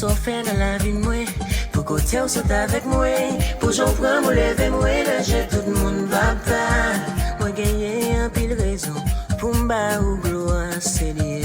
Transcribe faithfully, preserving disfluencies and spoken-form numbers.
Sa w fè nan lavi mwen, pou kote w sot avèk mwen, pou jan w pran m, ou leve mwen nan je tout moun, papa. Mwen genyen anpil rezon pou m ba ou glwa, Senyè.